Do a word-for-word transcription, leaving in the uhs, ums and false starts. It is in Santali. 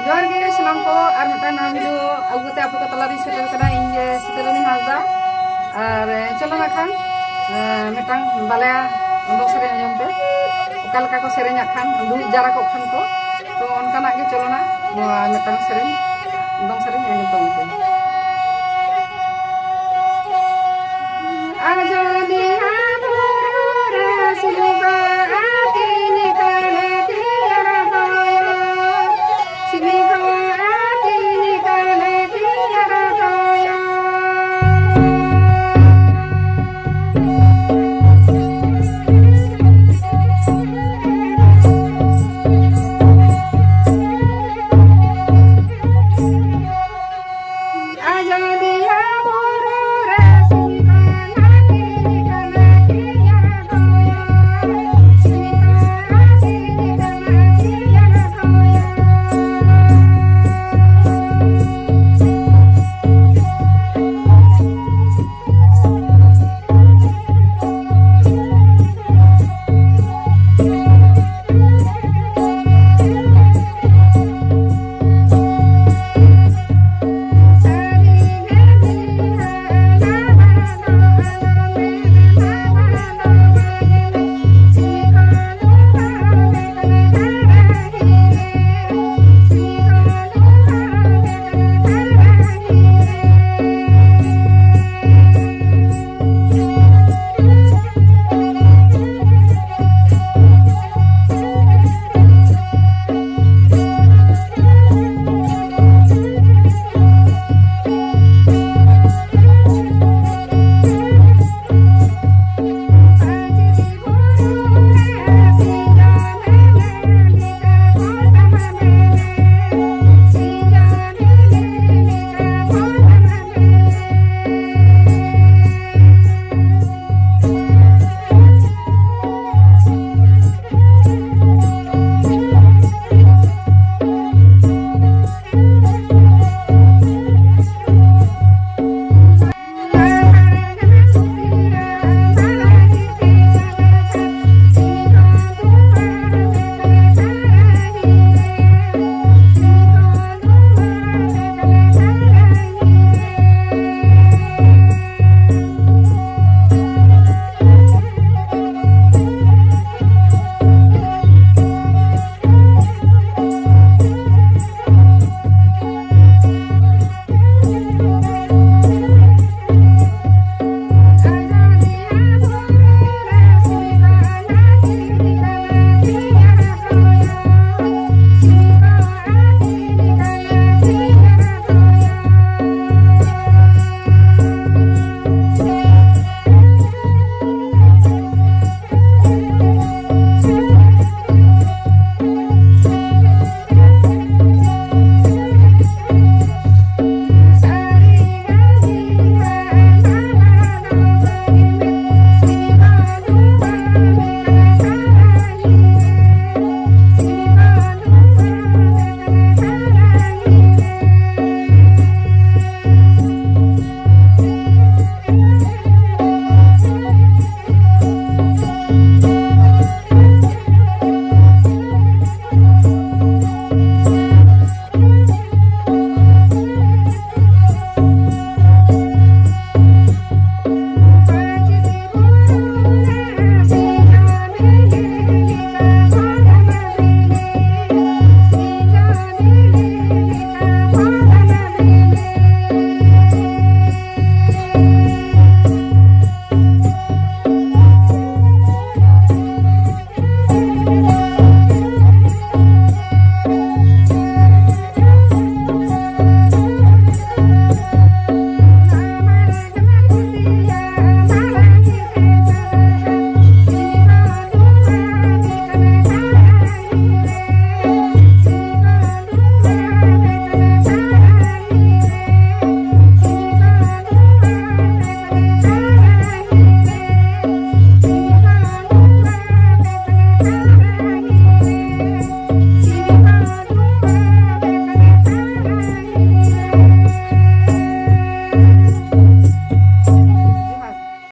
ᱡᱚᱦᱟᱨ ᱜᱮ ᱥᱟᱱᱟᱢ ᱠᱚ, ᱟᱨ ᱢᱤᱫᱴᱟᱝ ᱱᱟᱣᱟ ᱵᱷᱤᱰᱤᱭᱳ ᱟᱹᱜᱩ ᱠᱟᱛᱮ ᱟᱯᱮ ᱠᱚ ᱛᱟᱞᱟᱨᱤᱧ ᱥᱮᱴᱮᱨ ᱠᱟᱱᱟ, ᱤᱧ ᱜᱮ ᱥᱤᱛᱟᱹᱨᱟᱹᱱᱤ ᱦᱟᱸᱥᱫᱟ᱾ ᱟᱨ ᱪᱚᱞᱚ ᱱᱟᱜ ᱠᱷᱟᱱ, ᱮᱸ, ᱢᱤᱫᱴᱟᱝ ᱵᱟᱞᱟᱭᱟ ᱫᱚᱝ ᱥᱮᱨᱮᱧ ᱟᱸᱡᱚᱢ ᱯᱮ, ᱚᱠᱟ ᱞᱮᱠᱟ ᱠᱚ ᱥᱮᱨᱮᱧᱟᱜ ᱠᱷᱟᱱ, ᱫᱩᱲᱩᱵ ᱡᱟᱣᱨᱟ ᱠᱚᱜ ᱠᱷᱟᱱ ᱠᱚ, ᱛᱚ ᱚᱱᱠᱟᱱᱟᱜ ᱜᱮ ᱪᱚᱞᱚ ᱱᱟᱜ ᱱᱚᱣᱟ ᱢᱤᱫᱴᱟᱝ ᱥᱮᱨᱮᱧ, ᱫᱚᱝ ᱥᱮᱨᱮᱧ ᱟᱸᱡᱚᱢ ᱛᱟᱵᱚᱱ ᱯᱮ᱾ ᱟᱸᱡᱚᱢ